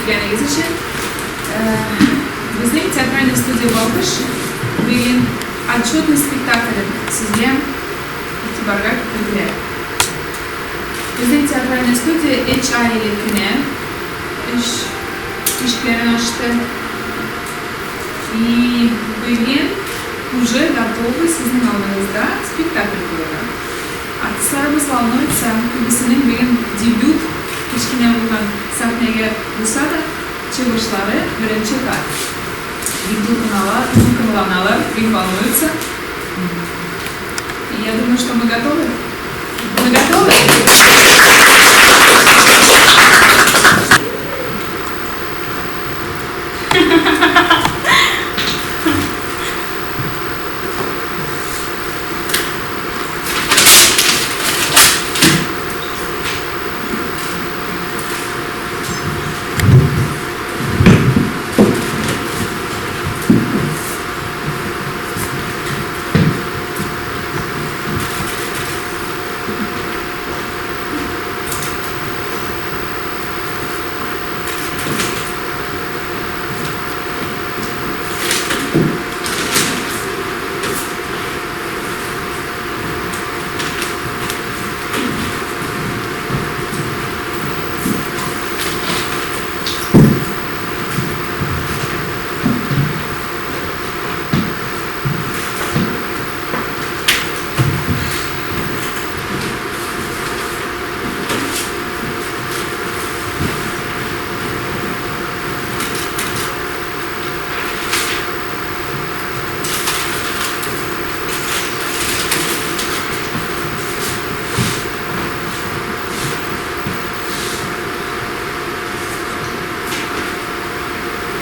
Килгәнегез өчен. Безнең театральный студия Балкыш бүген отчетный спектаклен сезгә игътибарга китерделәр. Безнең театральный студия өч ай элек кенә эш ишекләрен ачты. И бүген уже готовы сезнең алдыгызда спектакль куярга. Артистларыбыз волнуется, күбесенең бүген дебют, кечкенә булган сәхнәгә булса да, чыгышлары беренче кат. Бик дулкыналар, дулкынланалар, бик волнуются. И я думаю, что мы готовы. Мы готовы?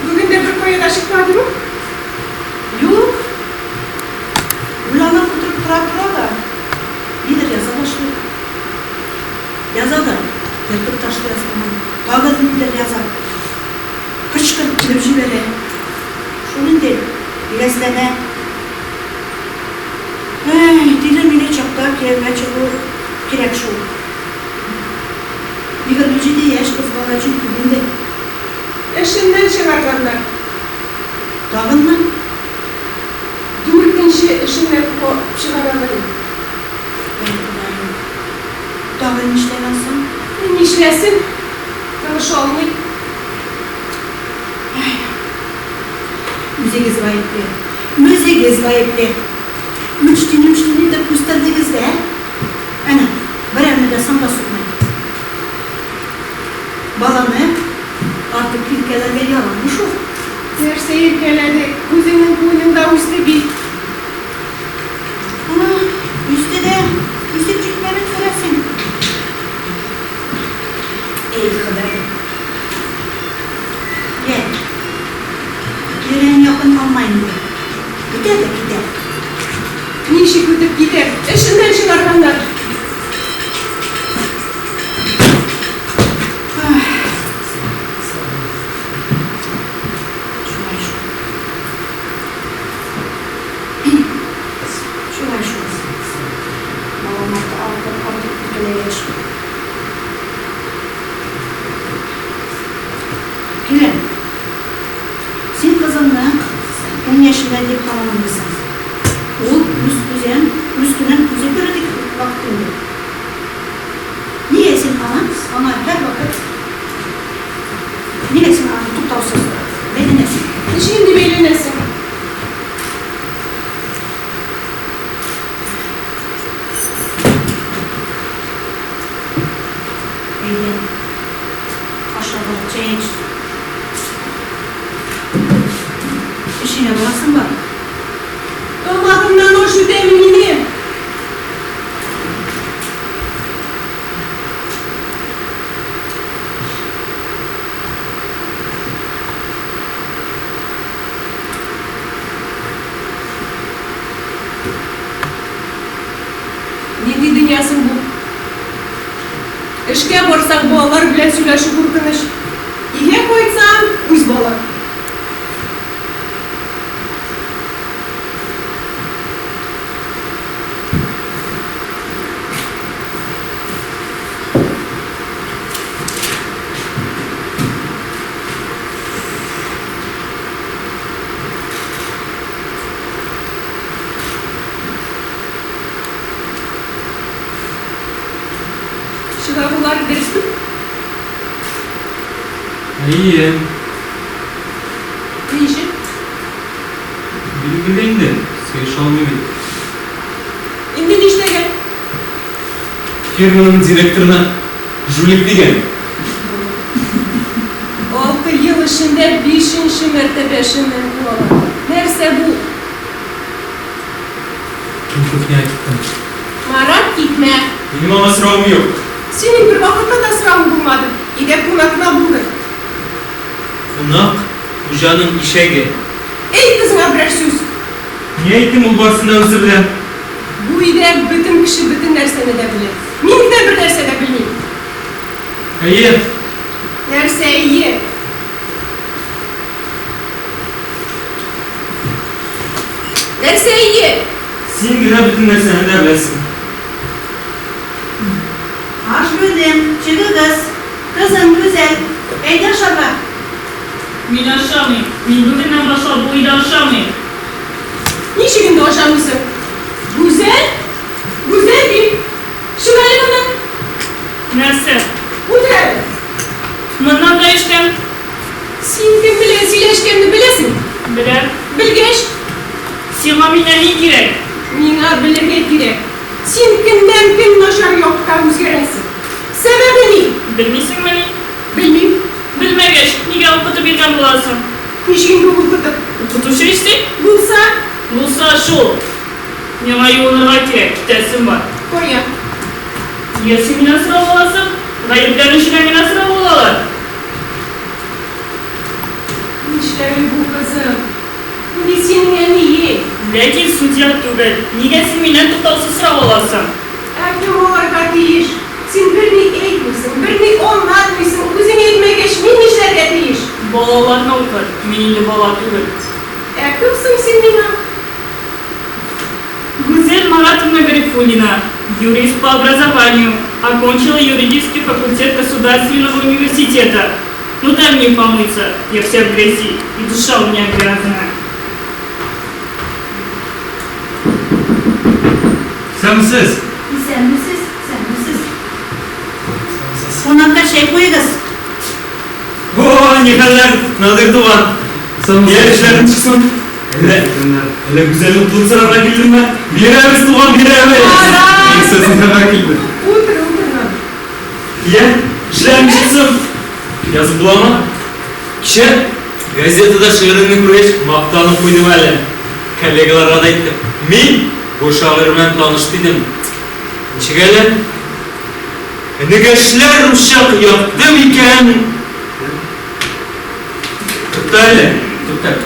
Бүген дә беркая да чыкмадымы? Юк. Уйланып утырып тора-тора да, нидер яза башлый. Яза да, ертып ташлый язганын. Тагын нидер яза. Кычкырып көлеп җибәрә. Шул инде, иләсләнә. Әй, тиле-миле чакта кияүгә чыгу кирәк шул. 27 яшь кыз бала өчен күп инде. Эшеннән чыгарганнар. Тагынмы? Дүртенче эшеннән куып чыгаралар инде. Әй, Ходаем. Тагын нишләгән соң? Нишләсен, тырыша алмый. Әй, үзегез гаепле, үзегез гаепле! Үчтен-үчтен итеп үстердегез дә, әнә, берәүне дә санга сукмый. Баланы артык иркәләргә ярамый шул. Нәрсә иркәләдек, үзеңнең куеныңда үсте бит. Үсте дә, үсеп җитмәвен күрәсең. Әй, Ходай! Йә, йөрәгең якын алма инде. Үтә дә китә. Ничек үтеп китәр? Эшеннән чыгарганнар. Шулай шул. Шулай шул. Балам артык артык иркәләгәч. Килен, син кызыңны ун яшендә дип карамыйсың. Ул үз үзен, үз көнен үзе күрерлек вакыт инде. Нигә син аны, аңа һәрвакыт, нигә син аны туктаусыз бәйләнәсең? Ничек инде бәйләнәсең? Әйдә, ашарга чәй эч. Эшеңә барасың бар. Тамагымнан аш үтәме минем? Нинди дөнья соң бу? Эшкә барсаң, балалар белән сөйләшү куркыныч. Өйгә кайтсаң, үз бала. Әйе. Ни өчен? Билгеле инде, сыеша алмый бит. Инде нишләгән? Фирманың директорына жулик дигән. Алты ел эчендә бишенче мәртәбә эшеннән куалар. Нәрсә бу? Мин кухняга киттем. Марат, китмә! Минем аңа соравым юк. Синең бервакытта да соравың булмады. Өйдә кунак кына булды. Кунак, хуҗаның ишәге. Әйт кызыңа берәр сүз. Ни әйтим, ул барысын да үзе белә. Бу өйдә бөтен кеше бөтен нәрсәне дә белә. Мин генә бернәрсә дә белмим. Әйе. Нәрсә әйе? Нәрсә әйе? Син генә бөтен нәрсәне дә беләсең. Аш бүлдем, чыгыгыз. Кызым, Гүзәл, әйдә ашарга. Мин ашамыйм. Мин бүгеннән башлап бу өйдә ашамыйм. Ничек инде ашамыйсың? Гүзәл? Гүзәл дим. Чык әле моннан. Нәрсә? Утыр әле. Моннан да ишетәм. Син кем белән сөйләшкәнне беләсеңме? Беләм. Белгәч? Сиңа миннән ни кирәк? Миңа белергә кирәк. Син көннән-көн начар якка үзгәрәсең. Сәбәбе ни? Белмисеңмени? Белмим. Белмәгәч, нигә укытып йөргән буласың? Ничек инде укытып? Укытучы ич син. Булса? Булса шул. Миңа юынырга кирәк, китәсем бар. Кая? Нигә син миннән сорау аласың? Гаепләнүчедән генә сорау алалар. Нишләвең бу, кызым? Бу бит синең әниең. Ләкин судья түгел. Нигә син миннән туктаусыз сорау аласың? Ә кем алырга тиеш? Син берни әйтмисең, берни аңлатмыйсың, үзең әйтмәгәч, мин нишләргә тиеш? Балаларны укыт, мин инде бала түгел. Ә кем соң син миңа? Гүзәл Маратовна Гарифуллина, юрист по образованию, окончила юридический факультет Государственного университета. Ну дай мне помыться, я вся в грязи, и душа у меня грязная. Исәнмесез! Исәнмесез, исәнмесез. Исәнмесез. Кунакка чәй куегыз. О, ни хәлләр, Надир туган. Я эшләрең чыксын. Әллә, әллә Гүзәлнең кулын сорарга килдеңме? Бирәбез, туган, бирәбез. Марат! Сүзен хәбәр килде. Утыр, утыр, Надир. Я, эшләрең чыксын. Язып буламы? Кичә газетада шигыреңне күргәч, мактанып куйдым әле. Коллегаларга да әйттем. Мин бу шагыйрь белән таныш дидем. Ничек әле? Энекәшләр учак якты микән? Тукта әле, тукта.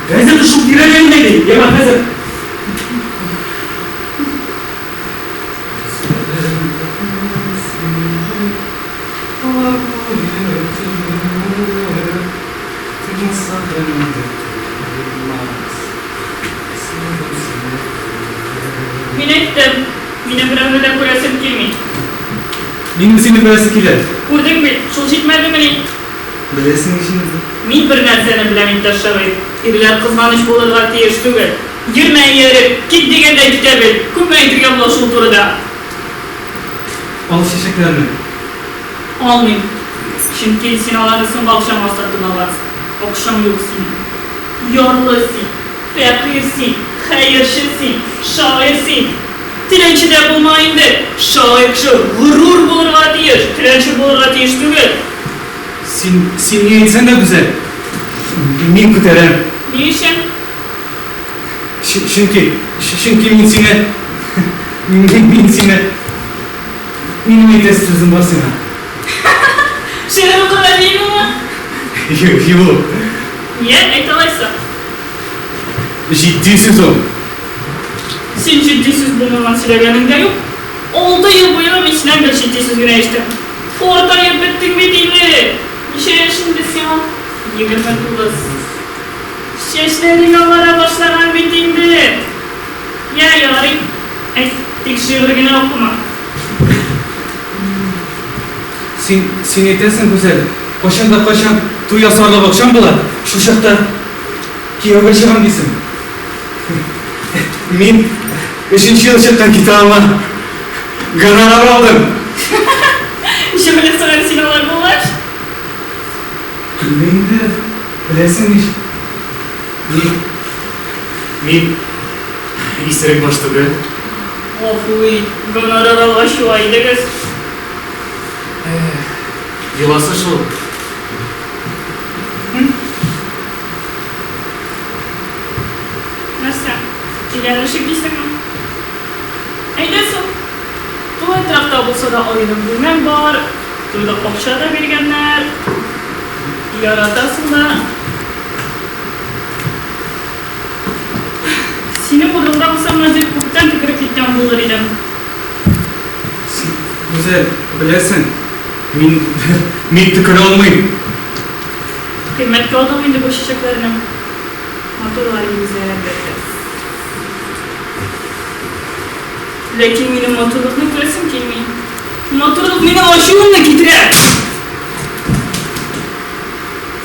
Газета шул тирәдә генә иде. Яма хәзер. Мин әйттем, минем берәүне дә күрәсем килми. Минем сине күрәсе килә. Күрдең бит, шул җитмәдемени? Беләсең ич инде. Мин бер нәрсәне беләм, иптәш шагыйрь, ирләр кызганыч булырга тиеш түгел. Йөрмә ияреп, кит дигәндә китә бел. Күпме әйтергә була шул турыда? Ал чәчәкләрне. Алмыйм. Чөнки син аларны соңгы акчаңа сатып алгансың. Акчаң юк синең. Ярлы син, фәкыйрь син, хәерче син, шагыйрь син. Теләнче дә булма инде. Шагыйрь кеше горур булырга тиеш, теләнче булырга тиеш түгел. Син, син ни әйтсәң дә, Гүзәл, мин күтәрәм. Ни өчен? Чөнки, чөнки мин сине, мин сине, минем әйтәсе сүзем бар сиңа. Шигырь укырга җыендыңмы? Юк, юк. Йә, әйт алайса. Җитди сүз ул. Син җитди сүз булмаган сөйләгәнең дә юк. Алты ел буена мин синнән бер җитди сүз генә ишеттем. Картаеп беттең бит инде. Ничә яшь инде сиңа? 29. Чәчләрең агара башлаган бит инде. Йә, ярый, әйт, тик шигырь генә укыма. Син, син әйтәсең, Гүзәл, кайчан да кайчан туй ясарлык акчам була, шул чакта кияүгә чыгам дисең. Мин өченче ел чыккан китабыма гонорар алдым. Ничә беләсең әле син алай булгач? Көлмә инде, беләсең ич. Ни? Мин исерек баш түгел. Гафу ит, гонорар алгач шулай идегез. Эх, йоласы шул. Нәрсә, өйләнешик дисеңме? Әйдә соң. Тулай торакта булса да аерым бүлмәң бар, туйлык акча да биргәннәр. Яратасың да. Синең урыныңда булсам, Назир, күптән төкереп киткән булыр идем. Син, Гүзәл, беләсең, мин, мин төкерә алмыйм. Кыйммәткә алдың инде бу чәчәкләрне. Матурлар инде, әлбәттә. Ләкин минем матурлыкны күрәсем килми. Матурлык минем ачуымны китерә!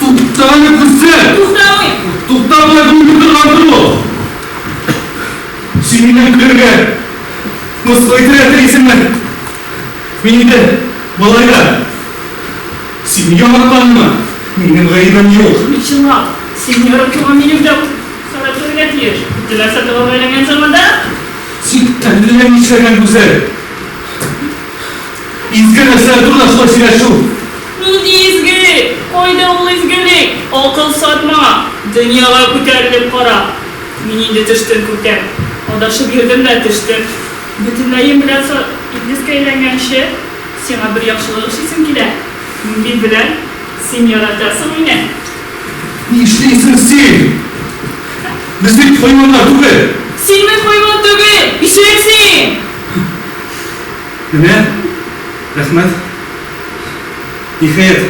Тукта әле, Гүзәл! Туктамыйм! Тукта, болай булмый торгандыр ул! Син миннән көлергә, мыскыл итәргә телисеңме? Мин инде болай да сине яратканмы? Минем гаебем юк. Мин чынлап, сине яратуга минем дә сәбәп булырга тиеш. Бөтен нәрсә товарга әйләнгән заманда. Син әллә нишләгән, Гүзәл. Изге нәрсәләр турында шулай сөйләшү. Нинди изгелек? Кайда ул изгелек? Акыл сатма! Дөньяга күтәрелеп кара. Мин инде төштем күктән. Адашып йөрдем дә төштем. Бөтенләем белән са иблискә әйләнгәнче, сиңа бер яхшылык эшлисем килә. Мин бит беләм, син яратасың мине. Нишлисең син? Без бит хайваннар түгел. Син бит хайван түгел, ишәк син! Менә, рәхмәт. Ниһаять,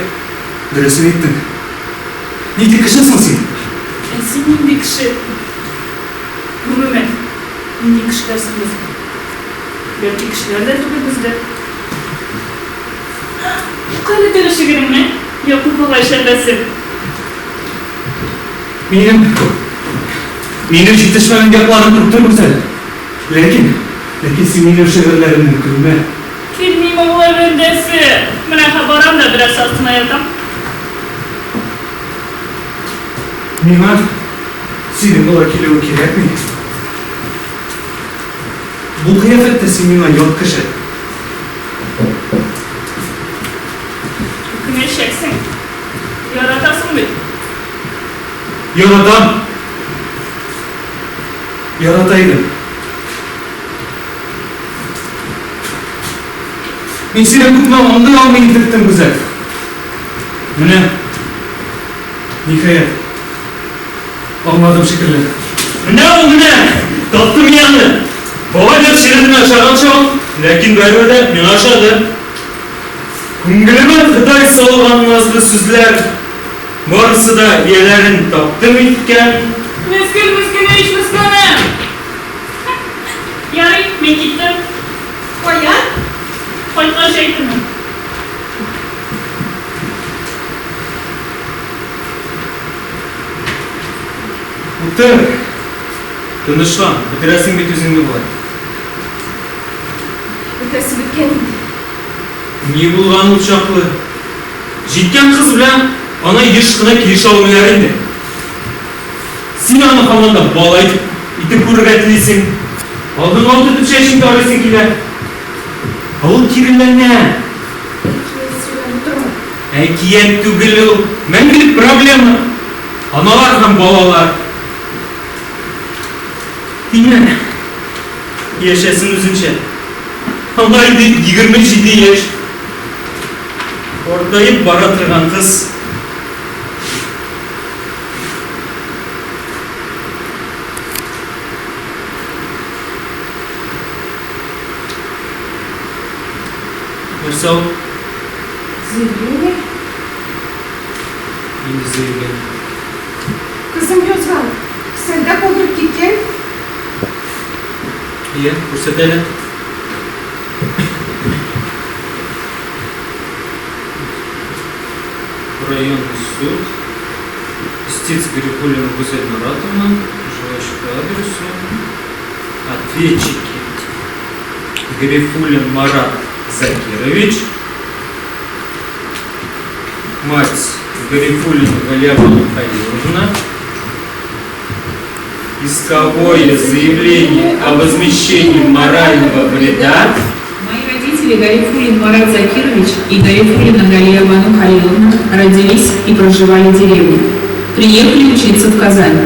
дөресен әйттең. Нинди кеше соң син? Ә син нинди кеше? Гомумән, нинди кешеләр соң без? Бәлки кешеләр дә түгел без дә? Укы әле теге шигыреңне, Якуп агай эшләпәсе. Минем, минем җитешмәгән якларым күптер, Гүзәл. Ләкин, ләкин син минем шигырьләремнән көлмә. Килмим, Алла бәндәсе. Менә хә барам да берәрсе астына ятам. Миңа синең болай килүең кирәкми. Бу кыяфәттә син миңа ят кеше. Үкенәчәксең. Яратасың бит. Яратам. Ярата идем. Мин сине күпме аңлый алмый интектем, Гүзәл. Менә, ниһаять, аңладым шикелле. Менә ул, менә! Таптым мин аны! Бабай шигыренә ошаган чак, ләкин барыбер дә миңа ошады. Күңелемә Ходай салган назлы сүзләр, барысы да ияләрен таптым иткән. Мескен, мескенеч, мескенем! Ярый, мин киттем. Кая? Кайткач әйтермен. Утыр! Тынычлан, бетерәсең бит үзеңне болай. Бетәсе беткән инде. Ни булган ул чаклы? Җиткән кыз белән ана еш кына килешә алмыйлар инде. Син аны һаман да бала итеп күрергә телисең. Алдыңа утыртып чәчен тарыйсың килә. Ә ул киреләнә. Әкият сөйләп утырма. Әкият түгел ул, мәңгелек проблема. Аналар һәм балалар. Тимә. Яшәсен үзенчә. Аңа инде 27 яшь. Картаеп бара торган кыз. Нәрсә ул? Заявление. Нинди заявление? Кызым язган. Өстәлдә калдырып киткән. Иә, күрсәт әле. Районный суд. Истец Гарифуллина Гузель Маратовна, желающий по адресу. Ответчики Гарифуллин Марат Закирович, мать Гарифуллина Галиябану Халиловна. Исковое заявление о возмещении морального вреда. Мои родители Гарифуллин Марат Закирович и Гарифуллина Галия Бану Халиловна родились и проживали в деревне. Приехали учиться в Казань.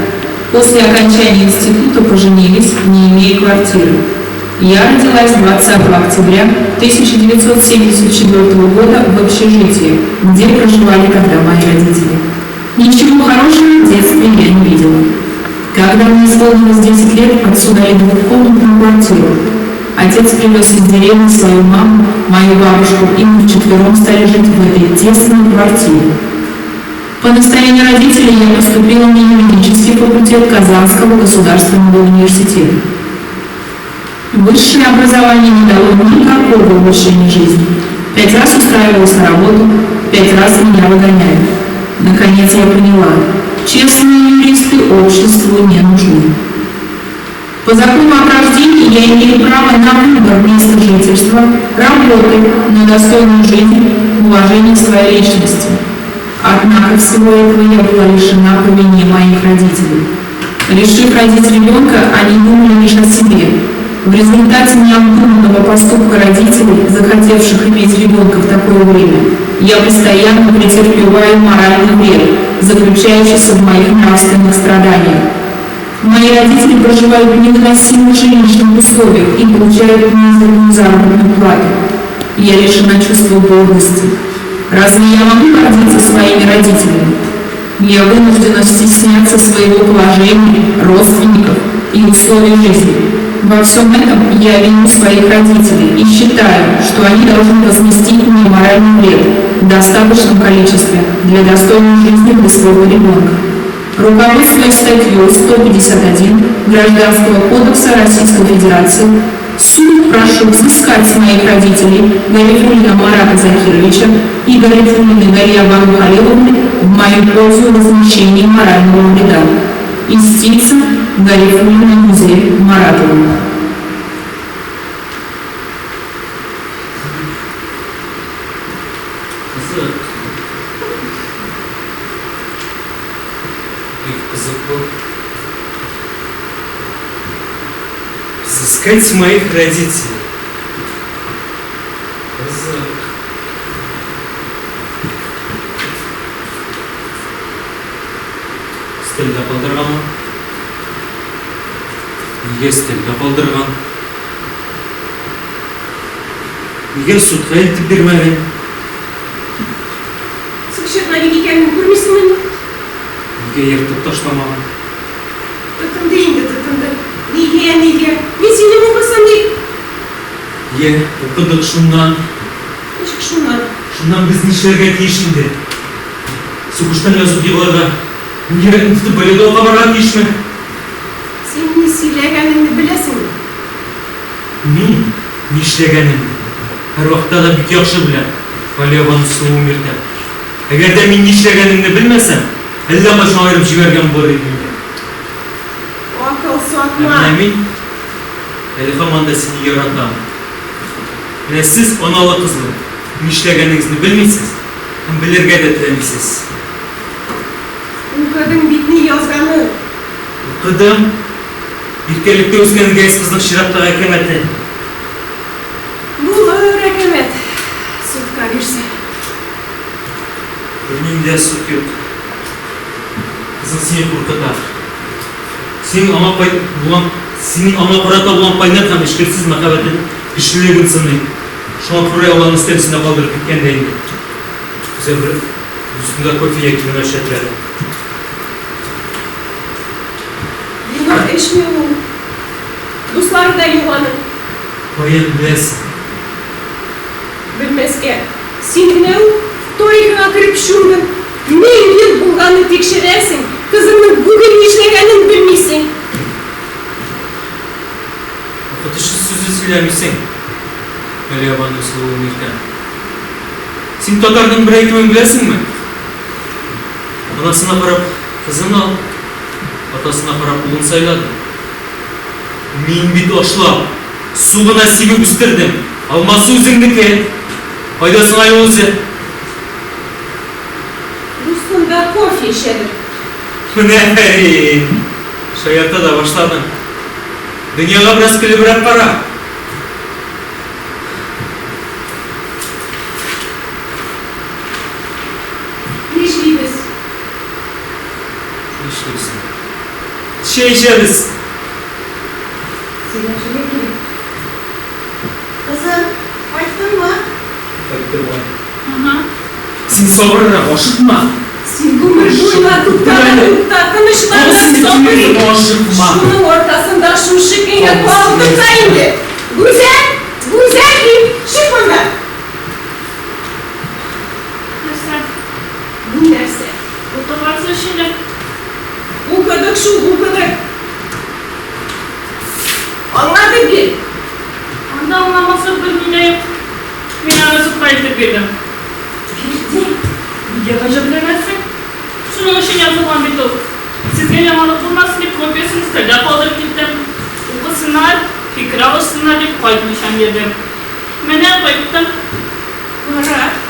После окончания института поженились, не имея квартиры. Я родилась 20 октября 1974 года в общежитии, где проживали тогда мои родители. Ничего хорошего в детстве я не видела. Когда мне исполнилось 10 лет, отцу дали двухкомнатную квартиру. Отец привез из деревни свою маму, мою бабушку, и мы вчетвером стали жить в этой тесной квартире. По настоянию родителей я поступила на юридический факультет Казанского государственного университета. Высшее образование не дало никакого улучшения жизни. 5 раз устраивалась на работу, 5 раз меня выгоняли. Наконец я поняла, честные юристы обществу не нужны. По закону о рождении я имею право на выбор места жительства, работы, на достойную жизнь, уважение своей личности. Однако всего этого я была лишена по вине моих родителей. Решив родить ребенка, они думали лишь о себе. В результате необдуманного поступка родителей, захотевших иметь ребенка в такое время, я постоянно претерпеваю моральный вред, заключающийся в моих нравственных страданиях. Мои родители проживают в невыносимых жилищных условиях и получают мизерную заработную плату. Я лишена чувства гордости. Разве я могу гордиться своими родителями? Я вынуждена стесняться своего положения, родственников и условий жизни. Во всем этом я виню своих родителей и считаю, что они должны возместить мне моральный вред в достаточном количестве для достойной жизни для своего ребенка. Руководствуясь статьей 151 Гражданского кодекса Российской Федерации, суд прошу взыскать с моих родителей Гарифуллина Марата Закировича и Гарифуллиной Галиябану Халиловны в мою пользу возмещение морального вреда. Истица Гарифуллина Гузель Маратовна. Кызык. Бик кызык бу. Взыскать с моих родителей. Кызык. Өстәлдә калдырганмы? Нигә өстәлдә калдырган? Нигә судка илтеп бирмәгән? Син черновик икәнен күрмисеңмени? Нигә ертып ташламаган? Тотынды инде, тотынды. Нигә, нигә? Мин синең укысам дип. Йә, укыдык шуннан. Ничек шуннан? Шуннан без нишләргә тиеш инде? Сугыштан язып егылырга, мин йөрәкне тотып валидол кабарга тиешме? Син ни сөйләгәнеңне беләсеңме? Мин нишләгәнемне һәрвакытта да бик яхшы беләм, Галиябану сылуым иркәм. Әгәр дә мин нишләгәнемне белмәсәм, әллә кайчан аерып җибәргән булыр идем инде. Акыл Ә сатма! менә мин әле һаман да сине яратам. Менә сез, аналы-кызлы, нишләгәнегезне белмисез һәм белергә дә теләмисез. Укыдың бит ни язганын! Укыдым. Иркәлектә үскән гәз кызның чираттагы әкәмәте. Булыр әкәмәт, судка бирсә. Бернинди дә суд юк. Кызың сине куркыта. Синең аңа кай булган, синең аңа карата булган кайнар һәм эчкерсез мәхәббәтен көчлелеген сыный. Шуңа күрә ул аны өстәл өстендә калдырып киткән дә инде. Үзен бер дустында кофе яки вино эчә. Вино эчми ул. Дуслары да юк аның. Каян беләсең? Белмәскә. Син генә ул тарихыңа кереп чумдың. Мең ел булганны тикшерәсең, кызыңның бүген нишләгәнен белмисең. Укытучы сүзе сөйләмисең. Галиябану сылуым иркәм. Син татарның бер әйтүен беләсеңме? Анасына карап кызын ал, атасына карап улын сайла ди. Мин бит ашлап, су гына сибеп үстердем. Алмасы үзеңнеке. Кайда соң әле ул үзе? Дуслар. Кухняда кофе эчәдер. Менә афәрин! Шаярта да башладың. Дөньяга бераз көлебрәк кара. Нишлибез? Нишлибез соң? Чәй эчәбез! Сөйләшергә кирәк. Кызым, кайттыңмы? Кайтты бугай. Ага. Син сабыррак, ашыкма. Син гомер буена тукта да тукта, тынычлан да сабыр ит. Ашыкма. Шуның аркасында шушы көнгә калдык та инде. Гүзәл! Гүзәл дим! Чык монда! Нәрсә? Бу нәрсә? Укыгансыз өчен дә. Укыдык шул, укыдык. Аңладык бит. Анда аңламаслык берни дә юк. Мин аны судка илтеп бирдем. Бирдең? Нигә гаҗәпләнәсең? Шуның өчен язылган бит ул. Сезгә яңалык булмасын дип копиясен өстәлдә калдырып киттем. Укысыннар, фикер алышсыннар дип кайтмыйча йөрдем. Менә кайттым. Марат.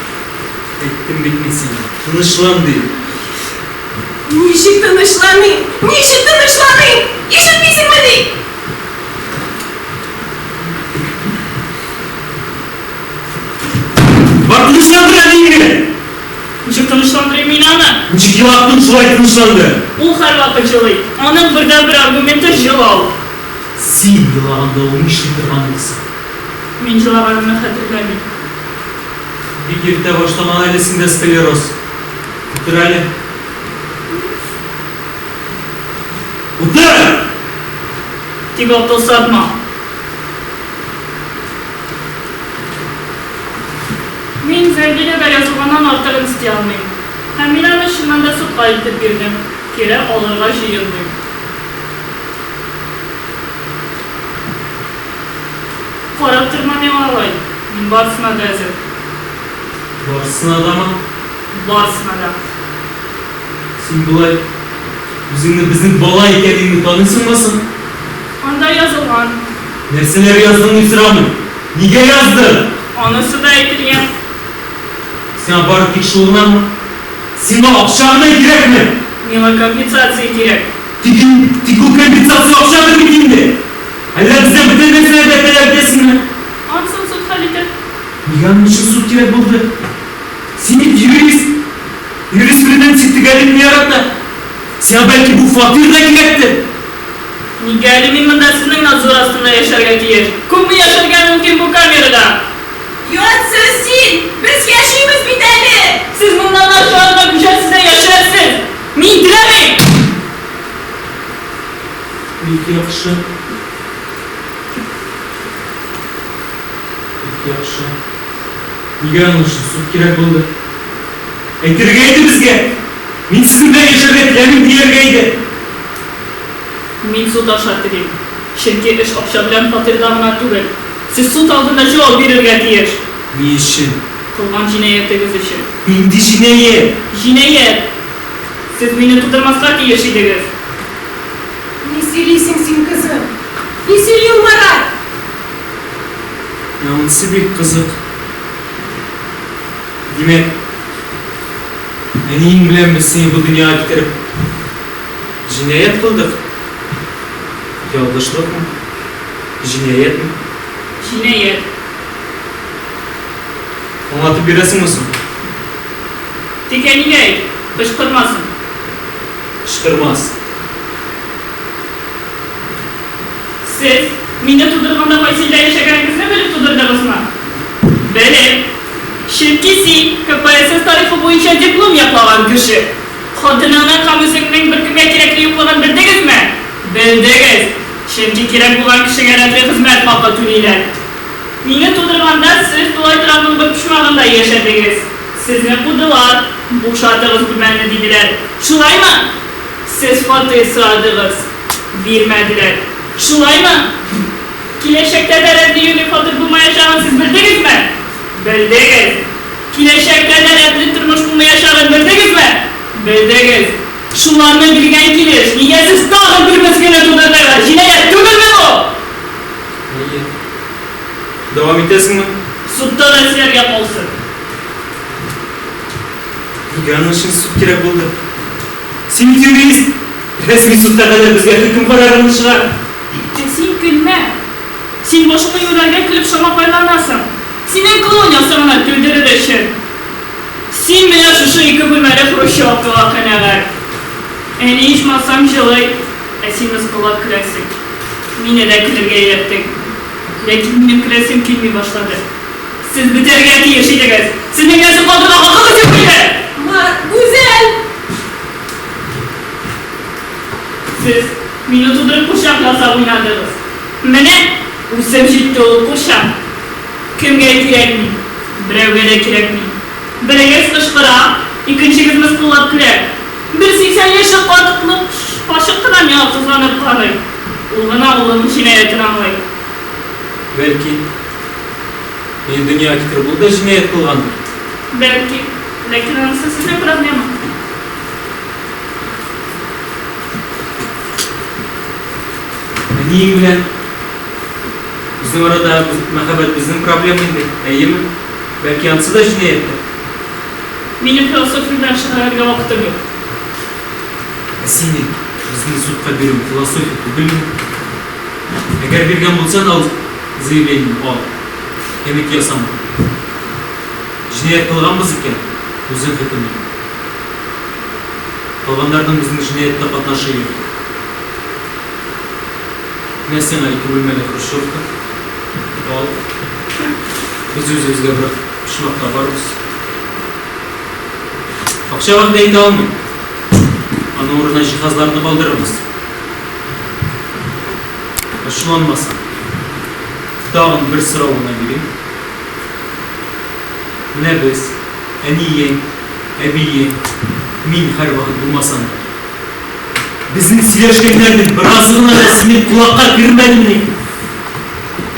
Әйттем бит мин сиңа, тынычлан дип. Ничек тынычланыйм? Ничек тынычланыйм? Ишетмисеңмени? Бар тынычландыр әниеңне! Ничек тынычландырыйм мин аны? Ничек елаттың, шулай тынычландыр. Ул һәрвакыт җылый. Аның бердәнбер аргументы җылау. Син елаганда ул нишли торган иде соң? Мин җылаганымны хәтерләмим. Бик иртә башлаган әле синдә склероз. Утыр әле. Утыр! Тик акыл сатма. Мин заявлениедә язылганнан артыгын эсти алмыйм. Һәм мин аны чыннан да судка илтеп бирдем. Кире алырга җыенмыйм. Карап торма миңа алай, мин барысына да әзер. Барысына дамы? Барысына да. Син болай үзеңне безнең бала икәнеңне таныйсыңмы соң? Анда язылган. Нәрсәләр яздың дип сорамыйм. Нигә яздың? Анысы да әйтелгән. Сиңа бары тик шул гынамы? Сиңа акча гына кирәкме? Миңа компенсация кирәк. Тик, тик ул компенсация акчадыр бит инде. Әллә бездән бөтен нәрсәне дә таләп итәсеңме? Анысын суд хәл итәр. Нигә аның өчен суд кирәк булды? Син бит юрист. Юриспруденция төгәллекне ярата. Сиңа бәлки бу фатир да кирәктер? Нигә әле мин монда сезнең надзор астында яшәргә тиеш? Күпме яшәргә мөмкин бу камерада? Оятсыз син! Без яшибез бит әле! Сез моннан начар гына күчәрсез дә яшәрсез! Мин теләмим! Бик яхшы. Бик яхшы. Нигә аның өчен суд кирәк булды? Әйтергә иде безгә! Мин сезнең белән яшәргә теләмим дияргә иде. Мин суд аша телим. Чөнки эш акча белән фатирда гына түгел. Сез суд алдында җавап бирергә тиеш. Ни өчен? Кылган җинаятегез өчен. Нинди җинаять? Җинаять! Сез мине тудырмаска тиеш идегез. Ни сөйлисең син, кызым? Ни сөйли ул, Марат? Менә монысы бик кызык. Димәк, әниең белән без сине бу дөньяга китереп җинаять кылдык? Ялгышлыкмы? Җинаятьме? Җинаять. Аңлатып бирәсеңме соң? Тик әнигә әйт, кычкырмасын. Кычкырмас. Сез мине тудырганда кайсы илдә яшәгәнегезне белеп тудырдыгызмы? Белеп. Чөнки син КПСС тарихы буенча диплом яклаган кеше. Хатыныңның һәм үзеңнең беркемгә кирәкле юклыгын белдегезме? Белдегез. Чөнки кирәк булган кешегә рәтле хезмәт хакы түлиләр. Мине тудырганда сез тулай торакның бер почмагында яшәдегез. Сезне кудылар, бушатыгыз бүлмәне, диделәр. Шулаймы? Сез фатир сорадыгыз. Бирмәделәр. Шулаймы? Киләчәктә дә рәтле-юньле фатир булмаячагын сез белдегезме? Белдегез. Киләчәктә дә рәтле тормыш булмаячагын белдегезме? Белдегез. Шуларны белгән килеш, нигә сез тагын бер мескенне тудырдыгыз? Җинаять түгелме бу? Әйе. Дәвам итәсеңме? Судта да сөйләргә калсын. Нигә аның өчен суд кирәк булды? Син бит юрист! Рәсми судка кадәр безгә хөкем карарыңны чыгар! Ә син көлмә! Син башыңны юләргә көлеп шамакайланасың! Синең клоун ясавыңа көлдерер өчен! Син менә шушы ике бүлмәле хрущевкага канәгать! Әни ичмасам җылый, ә син мыскыллап көләсең. Мине дә көлергә өйрәттең. Ләкин минем көләсем килми башлады. Сез бетәргә тиеш идегез! Сезнең нәсел калдырырга хакыгыз юк иде! Марат, Гүзәл! Сез мине тудырып курчак ясап уйнадыгыз. Менә, үсеп җитте ул курчак. Кемгә кирәк мин? Берәүгә дә кирәкми. Берегез кычкыра, икенчегез мыскыллап көлә. Бер 80 яшьлек картлык карчык кына миңа кызганып карый. Ул гына улының җинаятен аңлый. Бәлки, мине дөньяга китереп ул да җинаять кылгандыр? Бәлки. Ләкин анысы сезнең проблема. Әниең белән безнең арада мәхәббәт безнең проблема инде, әйеме? Бәлки, анысы да җинаятьтер? Минем философия белән шөгыльләнергә вакытым юк. Ә синең безне судка бирүең философия түгелме? Әгәр биргән булсаң, ал заявлениене, ал. Кәмит ясама. Җинаять кылганбыз икән, үзең хөкем ит. Калганнарның безнең җинаятьтә катнашы юк. Менә сиңа ике бүлмәле хрущевка. Ал. Без үзебезгә бер почмак табарбыз. Акча вәгъдә итә алмыйм. Аның урынына җиһазларны калдырырбыз. Ачуланмасаң, тагын бер сорау гына бирим. Менә без, әниең, әбиең, мин һәрвакыт булмасам да, безнең сөйләшкәннәрнең беразы гына да синең колакка кермәдемени?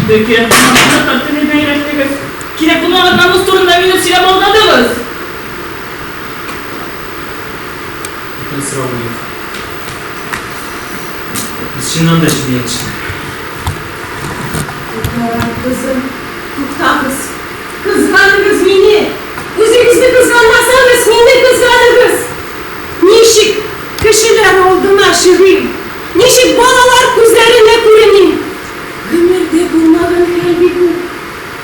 Бер кирәк булмаган татар теленә өйрәттегез. Кирәк булмаган намус турында мине сөйләп алдадыгыз. Бүтән соравым юк. Без чыннан да җинаятьчеләр. Туктагыз, кызым, туктагыз. Кызганыгыз мине. Үзегезне кызганмасагыз, мине кызганыгыз. Ничек кешеләр алдына чыгыйм? Ничек балалар күзләренә күреним? Гомердә булмаган хәл бит бу.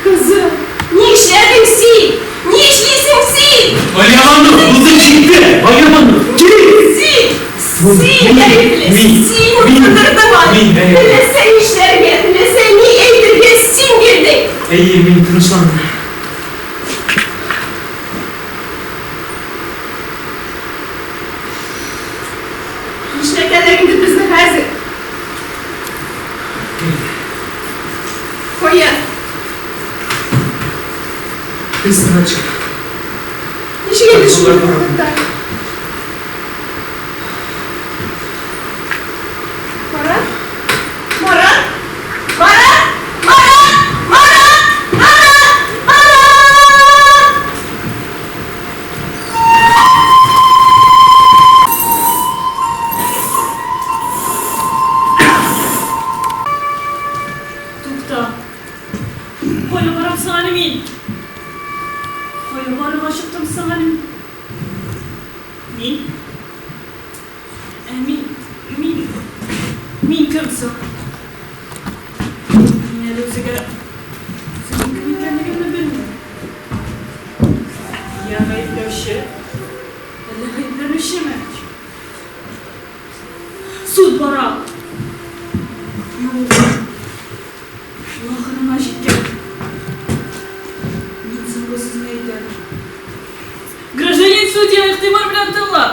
Кызым, нишләдең син? Нишлисең син? Галиябану, булды, җитте! Галиябану, кил! Син! Син гаепле! Син утырдың аны! Теләсә нишләргә, теләсә ни әйтергә син бирдең! Әйе, мин тынычландым. Нишләтәләр инде безне хәзер? Кая? Пристаньга чык. Ничек инде шул вакытта? Марат? Марат? Марат! Марат! Марат! Марат! Марат! Тукта. Кая барам соң әле мин? Кая барырга чыктым соң әле мин? Ә мин, мин, мин кем соң? Мин әле үзегә үземнең кем икәнлегемне белмим. Я гаепләүче, әллә гаепләнүчеме? Суд бара! Юк, ул ахырына җиткән. Мин соңгы сүзне әйтәм. Гражданин судья, игътибар белән тыңла!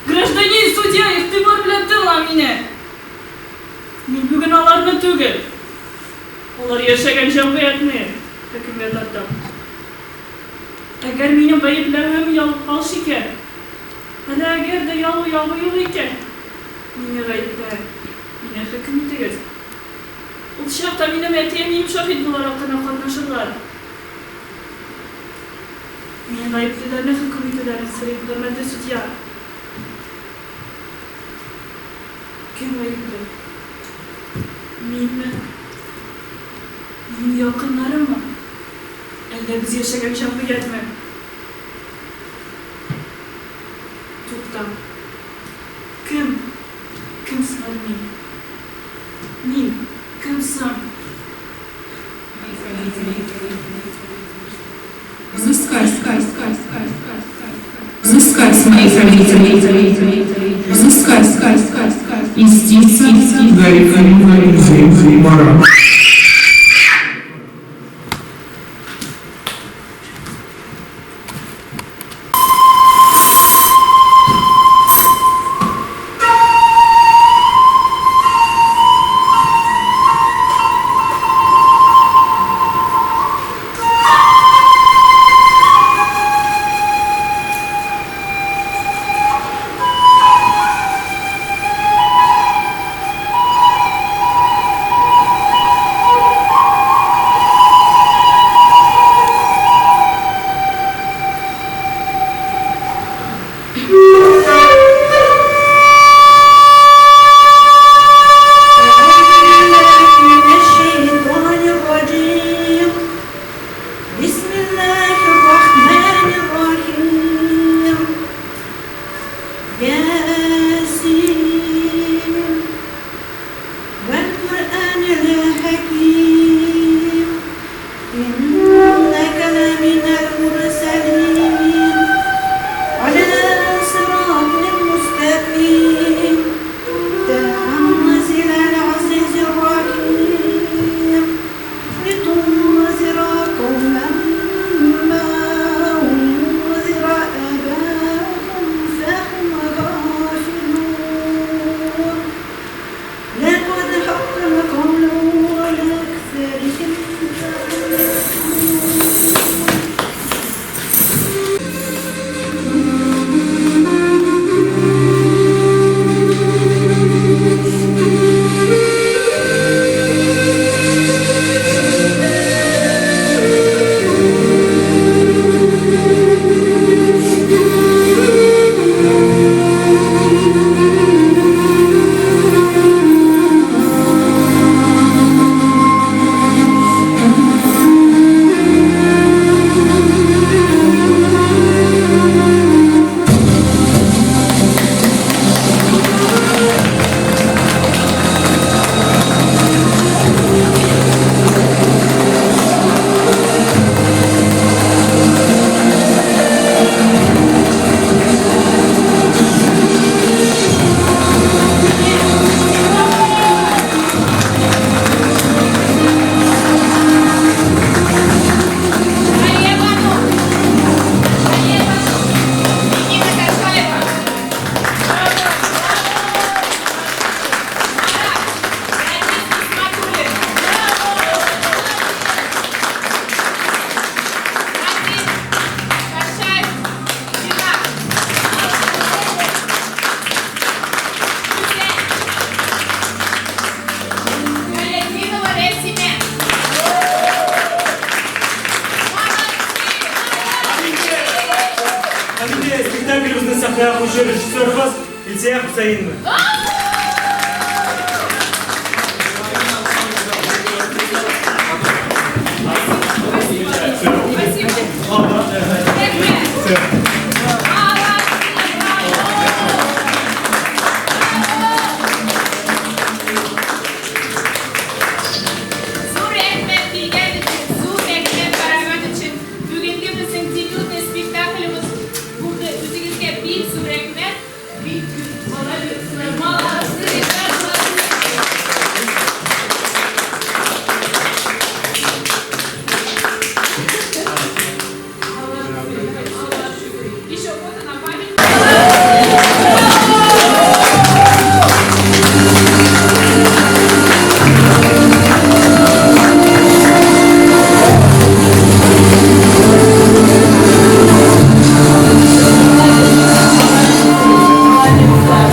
Гражданин судья, игътибар белән тыңла мине! Мин бүген аларны түгел, алар яшәгән җәмгыятьне хөкемгә тартам. Әгәр минем гаепләвем ялгыш икән, әллә әгәр дә ялгы ягы юк икән, мине гаеплә, мине хөкем итегез. Ул чакта минем әти-әнием шаһит буларак кына катнашырлар. Мин гаеплеләрне хөкем итүләрен сорыйм, хөрмәтле судья. Кем гаепле? Минме? Минем якыннарыммы? Әллә без яшәгән җәмгыятьме? Тукта. Кем? Кем соң әле мин? Мин кем соң? Взыскать, взыскать с моих родителей, взыскать, истица, Марат. Сәхнәгә куючы режиссерыбыз Илсөя Хөсәенова. Зур рәхмәт килгән өчен, зур рәхмәт караган өчен. Бүгенге безнең дебютный спектаклебыз булды. Үзегезгә бик зур рәхмәт. Бик молодцы, молодцы, ребят, молодцы. Молодцы. Еще фото на память.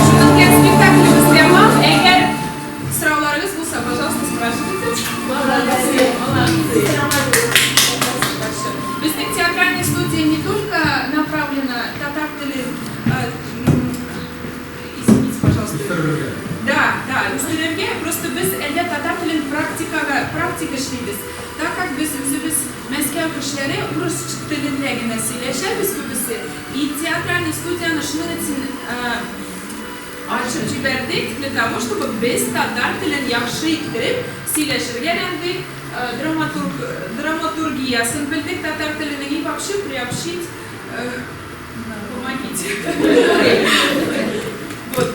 Шуның белән спектаклебез тәмам. Әгәр сорауларыгыз булса, пожалуйста, спрашивайте. Молодцы, молодцы. Безнең театральная студия не только направлена татар теле, извините, пожалуйста. Да, үстерергә, просто без әллә татар телен практикага, практика эшлибез. Так как без үзебез Мәскәү кешеләре урыс телендә генә сөйләшәбез күбесе. берсе. И театральный студияне шуның өчен ачып җибәрдек, для того, чтобы без татар телен яхшы иттереп сөйләшергә өйрәндек, драматург, драматургиясен белдек татар теленең и вообще приобщить, помогите.